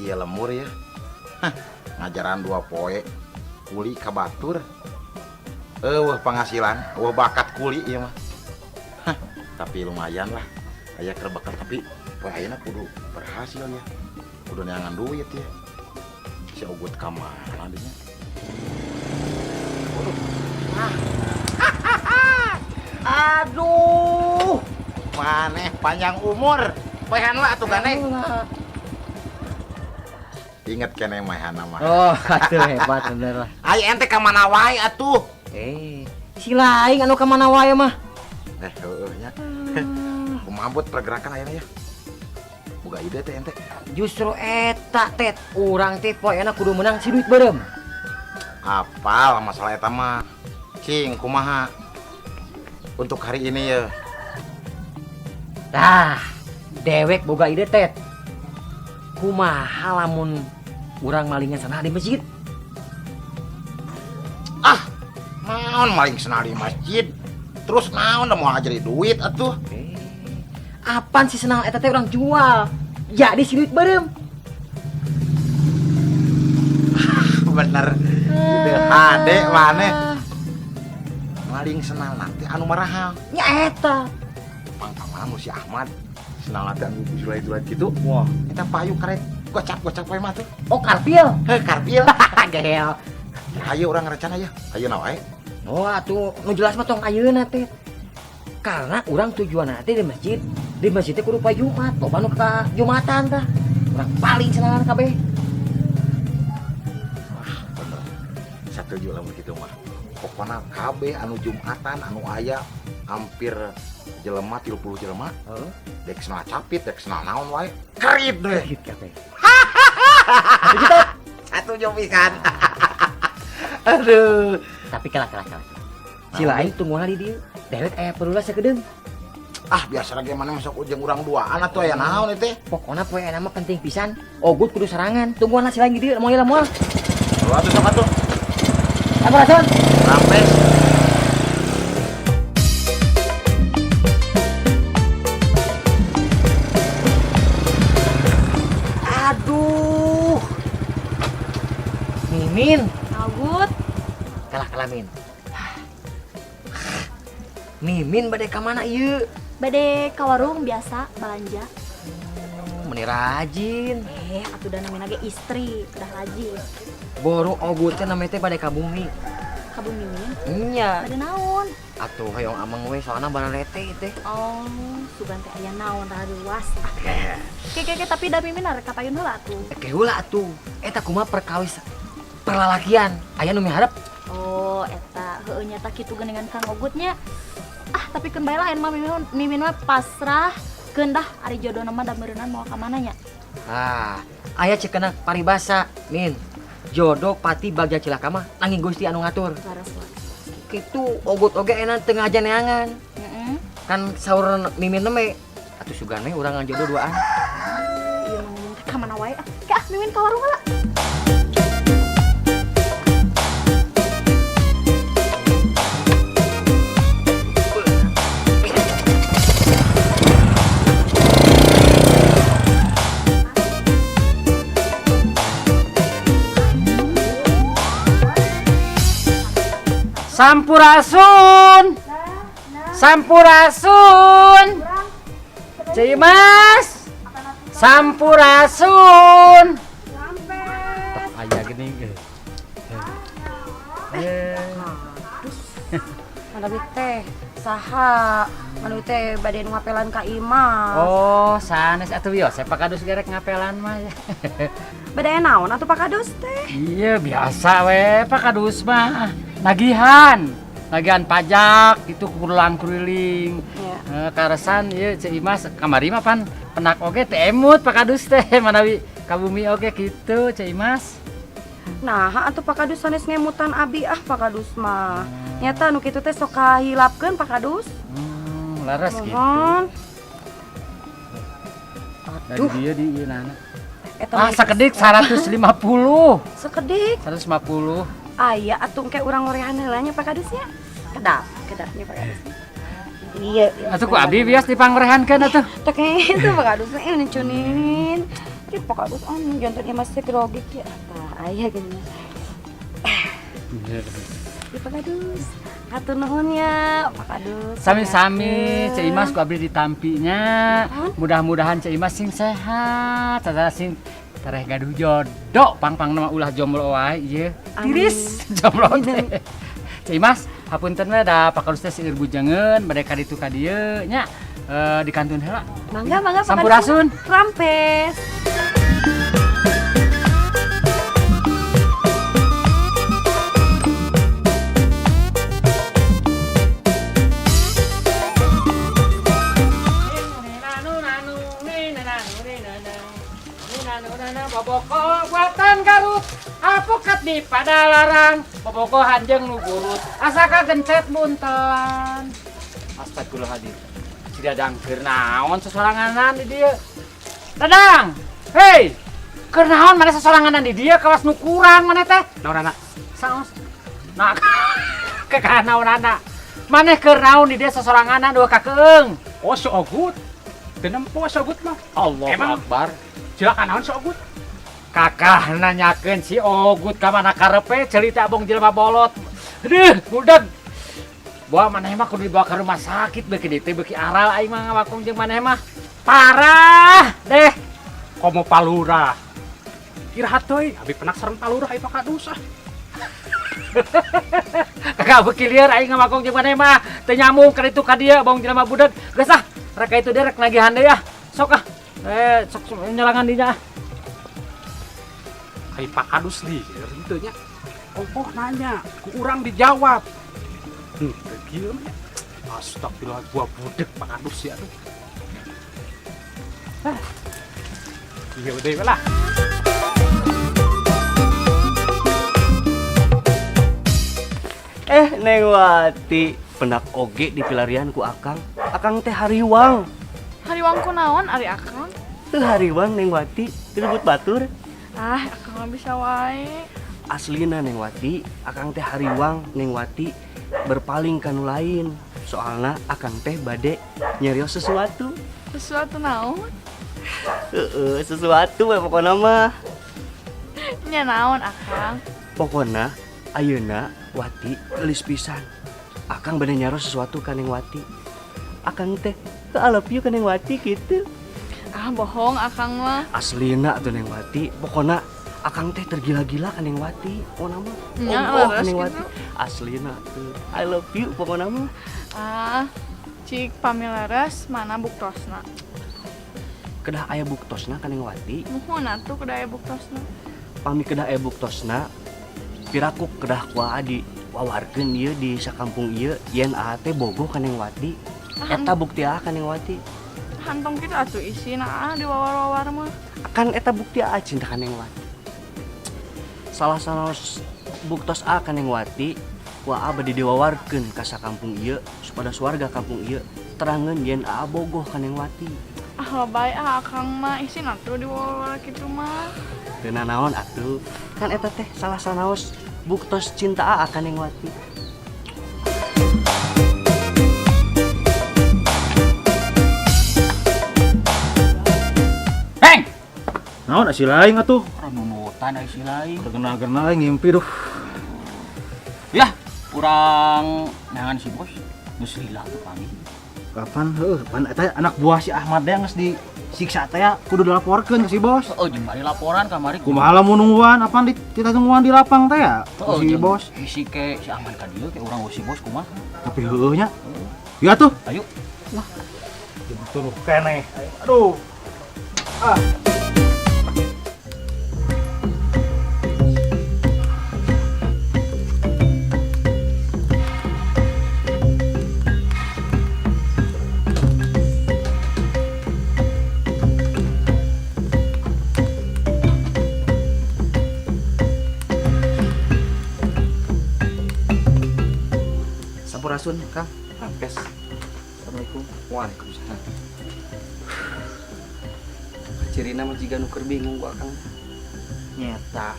Iya lembur ya. Hah, ngajaran 2 poe kuli ka batur. Euweuh penghasilan, euweuh bakat kuli ieu mah. Hah, tapi lumayan lah. Aya keur bekal, tapi poe ayeuna kudu berhasil ya. Kudu neangan duit ya. Si Ogut ka mana dinya? Waduh. Ah. Aduh. Maneh panjang umur. Poehan lah atuh, gandeng. Ingat keneh maehana mah. Oh, atuh hebat bener lah. Ai ente ka mana wae atuh? Eh, si lain anu ka mana wae mah. Eh, heueuh nya. Kumaha buat pergerakan ayeuna ya? Boga ide teh ente? Justru eta, Tet, urang teh poena kudu menang si duit beureum. Apal masalah eta mah. Cing, kumaha? Untuk hari ini ya. Tah, dewek boga ide, Tet. Kumaha lamun urang malingan sana di masjid? Ah, naon maling senal di masjid? Terus naon da moal jadi duit atuh? Eh, apan si senal eta teh urang jual? Jadi si duit beureum. Bener. Ide hade maneh. Maling senal nanti anu marahal. Nya eta. Pang kamana si Ahmad? Senal nanti anu jual-jual gitu. Wah. Eta payu karek gocap-gocap wae mah tuh. Oh, karpil. Heh, karpil. Gehel. Ayo urang rencana ya. Ayo na wae. Oh, atuh nu jelas mah tong ayeuna teh. Karena urang tujuan nanti di masjid, di masjid teh kudu poe Jumat, loba nu ka Jumatan tah. Urang paling senangan kabeh. Wah, bener. Satuju lamun kitu mah. Pokona kabeh anu Jumatan anu aya hampir jelema 30 jelema. Heeh. Dek senal capit, dek senal naon wae. Kerit deh. Gitu kabeh. Satuju pisan. Aduh. Tapi kalah kalah kalah. Si lain tungguan di dieu. Dewek aya perlu sakedeung. Ah, biasa lagi mana masuk ujung urang duaan atuh aya naon itu teh. Pokona poe ayeuna mah penting pisan. Ogut kudu serangan. Tungguan lah si lain di dieu, moal moal. Lu atuh sok atuh. Sampurasun. Rampes. Aduh. Mimin. Agut. Kalah kalah, Min. Mimin bade ka mana ieu? Bade ka warung biasa belanja. Oh, meni rajin. Eh, atuh da namina ge istri, udah rajin. Boru Ogut teh namanya teh bade ka bumi. Ka bumi, Min? Nya. Bade naon? Atuh hoyong ameng we soalna baralete teh. Oh, sugan teh aya naon raruas. Ke ke ke, tapi da Mimin arek ka payun heula atuh. Ke heula atuh. Eta kumaha perkawis perlalakian? Aya nu miharep? Oh, eta heueuh nya tah kitu geuningan Kang Ogutnya. Ah, tapi keun bae lah mah Mimin, Mimin mah pasrah. Keun dah ari jodohna mah da meureunnan moal ka mana nya. Ah, aya cekena paribasa, Min. Jodoh pati bagja cilaka mah nanging Gusti anu ngatur. Laras laras. Kitu Ogut oge enak teu ngaja neangan. Heeh. Kan saur Mimin teh atuh sugan we urang ngajodoh duaan. Ieu mah ngomong teh ka mana wae ah. Ke ah Mimin ka warung heula. Sampurasun. Sampurasun. Cimas. Sampurasun. Tah aya geuning euy. Manawi teh saha? Manawi teh bade nu ngapelan ka imah. Oh, sanes atuh wios Pak Kadus gerek ngapelan mah. Bade aya naon atuh Pak Kadus teh? Iya, biasa we Pak Kadus mah. Nagihan, nagihan pajak itu kurulang kuriling. Iya. Karesan ieu Ceu Imas kamari mah pan penak oge teh emut Pak Kadus teh manawi ka bumi oge kitu Ceu Imas. Nah, atuh Pak Kadus sanes ngemutan abi ah Pak Kadus mah. Nyata nu kitu teh sok kahilapkeun Pak Kadus. Laras gitu. Mohon. Dari dia di ieu nana. Eta Ah, mah sakedik 150. Sakedik. 150. Aya atuh engke urang ngorehan heula nya Pak Kadusnya. Kedap, kedapnya Pak Kadus. Iya. Atuh ku abi bias dipangrehankeun atuh. Teh itu Pak Kadus ini cunin. Cik Pak Kadus anu janten ieu mah grogi kieu. Tah aya geuning. Di Pak Kadus. Hatur nuhun ya, Pak Kadus. Sami-sami, Ceu Imas ku abdi ditampinya. Mudah-mudahan Ceu Imas sing sehat, sadaya sing tereh gaduh jodoh. Pang-pang mah ulah jomblo wae ieu. Tiris jomblo teh. Ceu Imas, hapunten we da Pak Kadus teh seueur bujangeun bade ka ditu ka dieu nya. Di kantun heula. Mangga, mangga Pak Kadus. Sampurasun. Rampes. Boboko buatan Garut, alpukat di Padalarang, bobogohan jeung nu burut, asa kagencet buntelan. Astagfirullahaladzim. Si Dadang keur naon sesoranganan di dieu? Dadang! Hei! Keur naon maneh sesoranganan di dieu kawas nu kurang maneh teh? Naon anak? Saos. Nah, kekah naonana. Maneh keur naon di dieu sesoranganan dua kakeung? Oh, si Ogut. Teu nempo si Ogut mah. Allahu Emang? Akbar. Silakan naon si Ogut? Kakah nanyakeun si Ogut ka mana karepe cerita abong jelema bolot. Aduh, budak. Bawa maneh mah kudu dibawa ke rumah sakit beuki dieu teh beuki aral aing mah ngawakung jeung maneh mah. Parah deh. Komo palurah. Iraha teuing, abi penak sareng palurah ieu Pak Kadus ah. Kakak beuki lieur aing ngawakung jeung maneh mah. Teu nyambung ka ditu ka dieu abong jelema budak. Geus ah, rek ka itu dia rek nagihan deui ah. Sok ah. Sok nyelangan dinya ah. Ai Pak Kadus lieur henteu nya. Ongkoh nanya, ku urang dijawab. Teu kieu mah nya. Astagfirullah, gua budek Pak Kadus ya aduh. Ah. Iya udah lah. Neng Wati, penak oge di pilarian ku Akang. Akang teh hariwang. Hariwang ku naon ari Akang? Teu hariwang Neng Wati, dilebut batur. Ah, Akang mah bisa wae. Aslina Neng Wati, Akang teh hariwang Neng Wati berpaling ka nu lain. Soalna Akang teh bade nyerios sesuatu. Sesuatu naon? Heeh, sesuatu we pokona mah. Nya naon Akang? Pokona ayeuna Wati geulis pisan. Akang bade nyaros sesuatu ka Neng Wati. Akang teh ke I love you ka Neng Wati gitu. Ah, bohong Akang mah. Aslina tuh Neng Wati, pokona Akang teh tergila-gila ka Neng Wati, pokona mah. Nya, Oh, leres ka Neng gitu. Wati. Aslina tuh I love you pokona mah. Ah, cik pamileres mana buktosna? Kedah aya buktosna ka Neng Wati. Muhun atuh kedah aya buktosna. Pami kedah aya buktosna, piraku kedah ku adi wawarkeun ieu di sakampung ieu yen aa teh bogoh ka Neng Wati. Ah, Eta bukti aa ka Neng Wati. Hantong kitu atuh isina aa diwawar-wawar mah. Kan eta bukti aa cinta ka Neng Wati. Salah sanos buktos aa ka Neng Wati, ku aa bade diwawarkeun ka sakampung ieu supados warga kampung ieu terangeun yen aa bogoh ka Neng Wati. Ah, lebay ah Akang mah isin atuh diwawar kitu mah. Teu nanaon atuh, kan eta teh salah sanaos buktos cinta aa ka Neng Wati. Heng! Naon si lain atuh? Ranunutan ai si lain. Tergenal-genal ngimpi duh. Yah, urang neangan si bos. Geus lila tuh kami. Kapan heuh, pan eta anak buah si Ahmad teh geus disiksa teh ya, kudu dilaporkeun ke si bos. Heeh, jeung bari laporan kamari. Kumaha lamun nungguan apan di kita tungguan di lapang teh ya Heeh, si jeung bos. Bisi ke si Ahmad ka dieu ke urang si bos kumaha. Tapi heueuh nya. Ya tuh. Ayo. Lah. Tuh keneh. Aduh. Ah. Sampurasun, Kang. Rampes. Assalamualaikum. Waalaikumsalam. Cirina mah jiga nu keur bingung ku Akang. Nyeta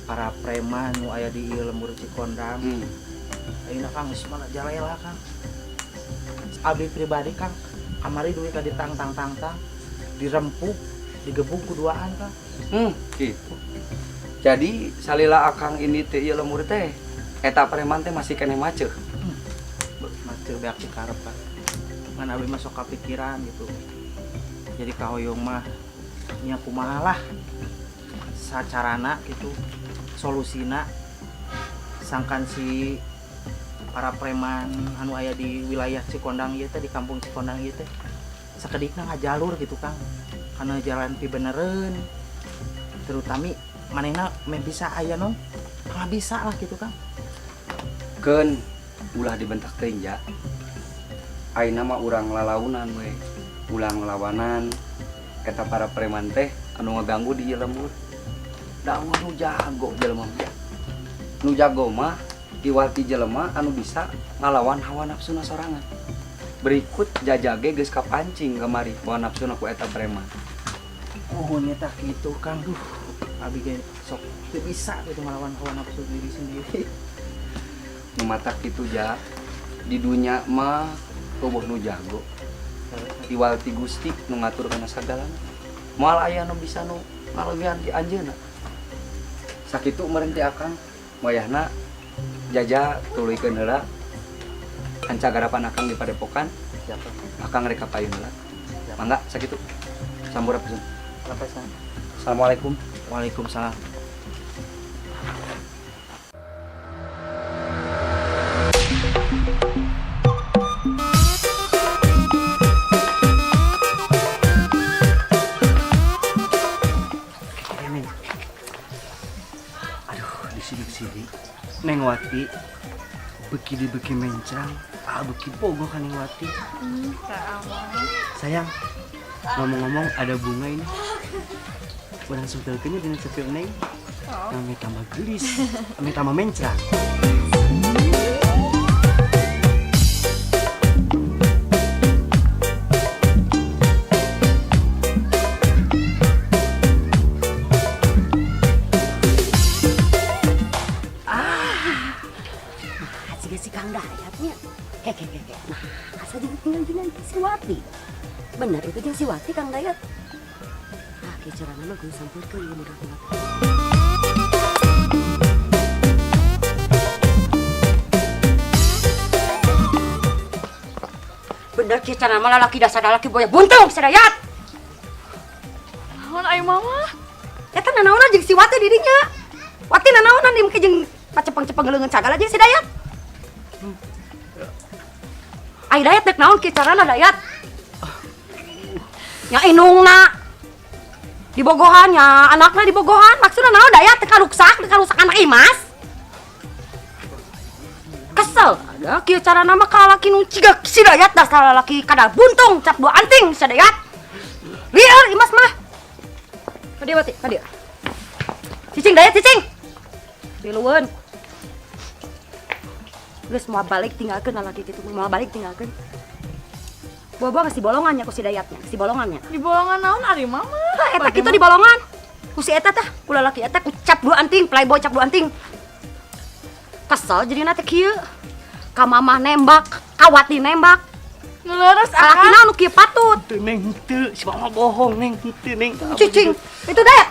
para preman nu aya di ieu lembur Cikondang. Ayeuna Kang geus mana jalela Kang. Abdi pribadi Kang, kamari duit ka ditang tang tang tang dirempuk Digebuk ku duaan, Kang. Gitu. Jadi salila akang ini teh ieu lembur teh eta preman teh masih keneh maceuh. Maceuh beak dikarep, Kang. Ngan abi mah sok kapikiran gitu. Jadi kahoyong mah nya kumaha lah sacarana gitu, solusina sangkan si para preman anu aya di wilayah Cikondang ieu teh, di kampung Cikondang ieu teh sakedikna ngajalur gitu, Kang, karena jalan pibenereun, terutami manehna meh bisa aya non nggak bisa lah gitu, Kang. Keun ulah dibentak teuing ja. Ayeuna mah urang lalaunan we. Ulang lawanan eta para preman teh anu ngaganggu di ieu lembur. Da nu jago jelema mah. Nu jago mah iwati jelema anu bisa ngalawan hawa nafsuna sorangan. Berikut jajage geus kapancing kamari hawa nafsuna ku eta preman. Oh, nyata kitu, Kang. Duh, abi ge sok teu bisa gitu ngelawan hawa nafsu diri sendiri. Nu matak kitu ja, di dunya mah eueuh nu jago. Iwal ti Gusti nu ngatur kana sagalana. Moal aya nu bisa nu ngalewihan ti anjeunna. Sakitu meureun ti akang, wayahna jaja tuluykeun heula anca garapan akang di padepokan. Siap, Kang. Akang rek ka payun heula. Siap. Mangga sakitu. Sampura pesun. Rampes. Assalamualaikum. Waalaikumsalam. Neng. Aduh, di sini-sini. Neng Wati, beki di beki mencang, ah beki bogoh kan Neng Wati. Sayang, ngomong-ngomong ada bunga ini. Urang sentelkeun dina cepil Neng. Oh. Ame tambah gelis, ame tambah mencrang. Siga si Kang Dayatnya. Hek hek hek. Nah, asa jeung tinggal dengan si Wati. Bener itu jeung si Wati Kang Dayat. Ah, kieu carana mah kudu sampeurkeun ieu budak mah. Bener kieu carana mah lalaki dasar lalaki boya buntung si Dayat. Naon ai mama? Eta nanaonan jeung si Wati dirinya. Wati nanaonan di mungkin jeung pacepeng-cepeng leungeun sagala jeung si Dayat. Ai Dayat dek naon kieu carana Dayat? Nya indungna dibogohan nya anakna dibogohan, maksudna naon Dayat teu karuksak, teu karuksak anak Imas. Kesel ada kieu carana mah ka lalaki nu ciga si Dayat dasar lalaki kada buntung cap dua anting si Dayat. Lieur Imas mah. Ka dieu Wati, ka dieu. Cicing Dayat cicing. Tilueun. Geus moal balik tinggalkeun lalaki kitu, moal balik tinggalkeun. Bobo geus dibolongan nya ku si Dayatnya, geus dibolongan nya. Di bolongan naon ari mama? Hah, eta kitu dibolongan. Ku si eta tah, ku lalaki eta ku cap dua anting, playboy cap dua anting. Kesel jadi teh kieu. Ka mamah nembak, ka Wati nembak. Nu leres Lalaki akang. naon nu kieu patut. Teu Neng, henteu, si mama bohong Neng, henteu Neng. Cicing, itu Dayat.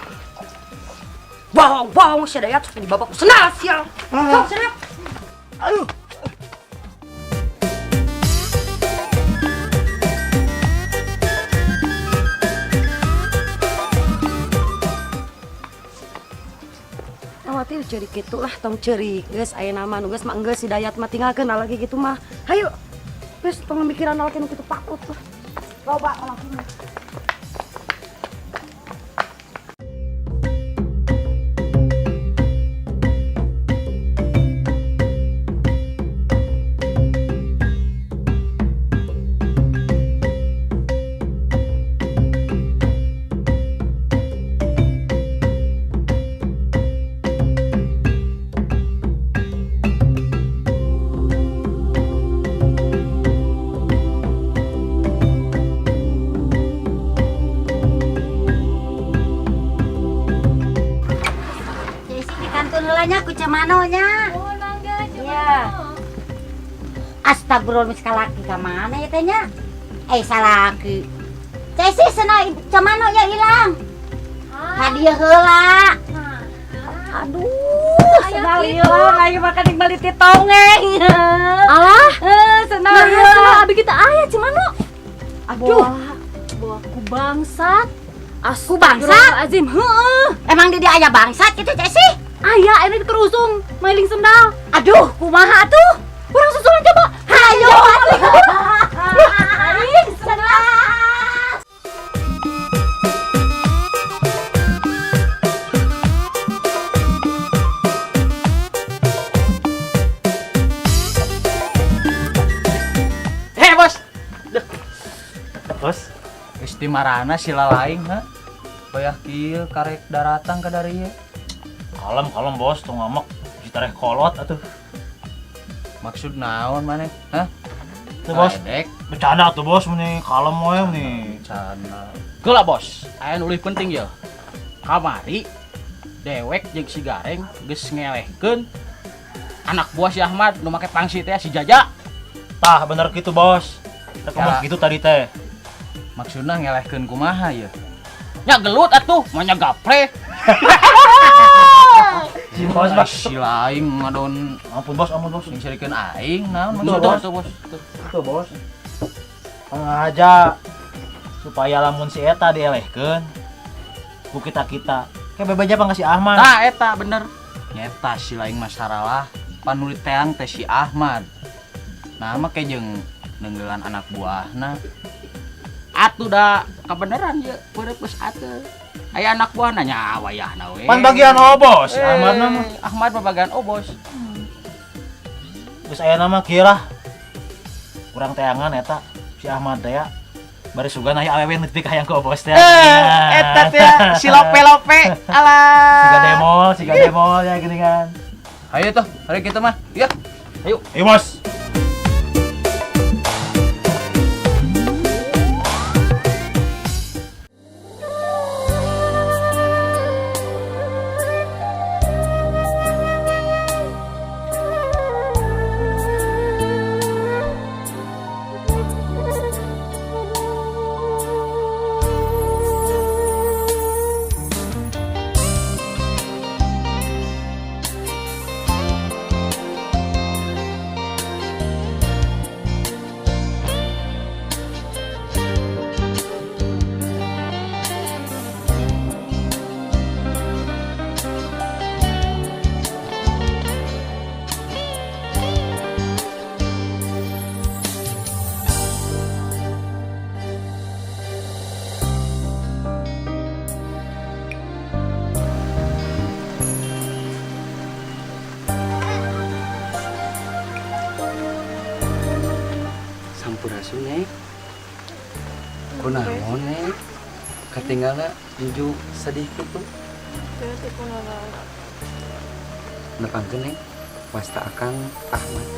Bohong, bohong si Dayat sampai dibabak ku sendal sial. Sok si Dayat. Aduh. Wati ceurik kitu lah, tong ceurik. Geus aya nama nu geus mah geus si Dayat mah tinggalkeun lalaki kitu mah. Hayu. Geus tong mikiran lalaki nu kitu patut lah. Loba lalaki mah. Nya. Oh, mangga, Ceu Iya. Mano. Astagfirullah, mis kalaki ka mana ya teh nya? Salaki. Cesi cenah Cemano ya hilang. Hadiah heula. Aduh, Sendal hilang, ayo makan yang beli tongeng. Alah, Eh, sendal nah, hilang. abi kita aya Cemano. Aduh, Bawa ku bangsat. Ku bangsat? Azim, heeh. Emang di dia aya bangsat gitu Cesi? Aya, ini kerusung, mailing sendal. Aduh, kumaha tuh? Urang susulan coba. Hayo atuh. Aing sendal. Heh, bos. Bos, Geus di marana si lalaing ha? Bayah kieu karek daratang ka dari ieu. Kalem kalem bos, tong ngamek ditareh kolot atuh. Maksud naon maneh? Hah? Tuh bos, Kaledek. Bercanda tuh bos, meni kalem we meni. Bercanda. Geula bos, aya nu leuwih penting ye. Kamari dewek jeung si Gareng geus ngelehkeun anak buah si Ahmad nu make pangsi teh si Jaja. Tah bener gitu bos. Rek ngomong Ya. gitu tadi teh. Maksudna ngelehkeun kumaha ye? Nya gelut atuh, mah nya gapre. Si bos mah. Si lain ngadon. Ampun bos, ampun bos. Sing serikeun aing naon Tuh, maksudna bos. tuh bos. Tuh. Tuh bos. Sengaja supaya lamun si eta dielehkeun ku kita-kita. Kayak bebeja pang ka si Ahmad. Tah eta bener. Nyeta si lain mah saralah panuli teang teh si Ahmad. Nah mah ke jeung nenggelan anak buahna. Atuh da kabeneran ye peureut geus atuh. Aya anak buahna nya wayahna we. Pan bagian obos si Ahmad mah. Ahmad mah bagian obos. Geus aya nama kieu lah. Urang teangan eta si Ahmad teh ya. Bari sugan aya awewe nu teu hayang ku obos teh. Eta teh si lope-lope. Alah. Siga demol ya gini kan. Ayo tuh, hari kita mah. Ya. Ayo. Ayo bos. Sampurasun, Neng. Kunaon, Neng? Katinggalna nuju sedih kitu. Nepangkeun, Neng. Wasta Akang Ahmad.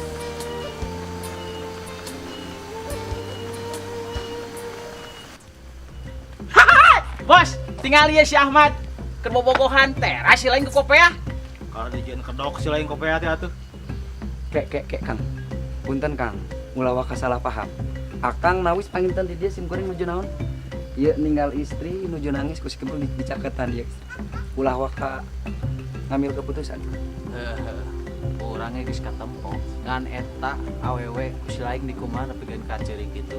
Bos, tinggal ieu si Ahmad. Keur bobogohan teras si lain ke kopea. Kalau dijieun kedok si lain kopea teh atuh. Kek kek kek Kang. Punten Kang, ulah waka salah paham. Akang nawis panginten di dia sim kuring nuju naon? Ieu ninggal istri nuju nangis ku si kebul dicaketan ieu. Ulah waka ngambil keputusan. Heuh. Urangnya geus katempo. Ngan eta awewe ku si lain dikumaha nepikeun ka ceurik kitu.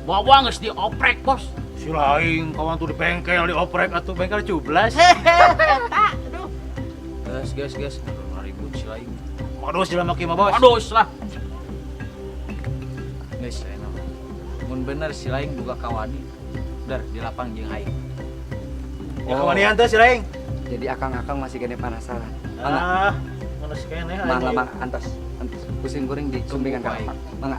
Bawa geus dioprek, Bos. Si lain kawan tuh di bengkel dioprek atuh bengkel cublas. Eta, aduh. Geus geus geus ribut si lain. Modus jelema kieu mah, Bos. Modus lah. Geus enak. Mun bener si lain boga kawani. Dar di lapang jeung aing. Ya kawanian teh si lain. Jadi akang-akang masih kene penasaran. Ah, manas kene Mangga mangga antos antos. Pusing kuring di sumbingan ka Tunggu, lapang. Mangga.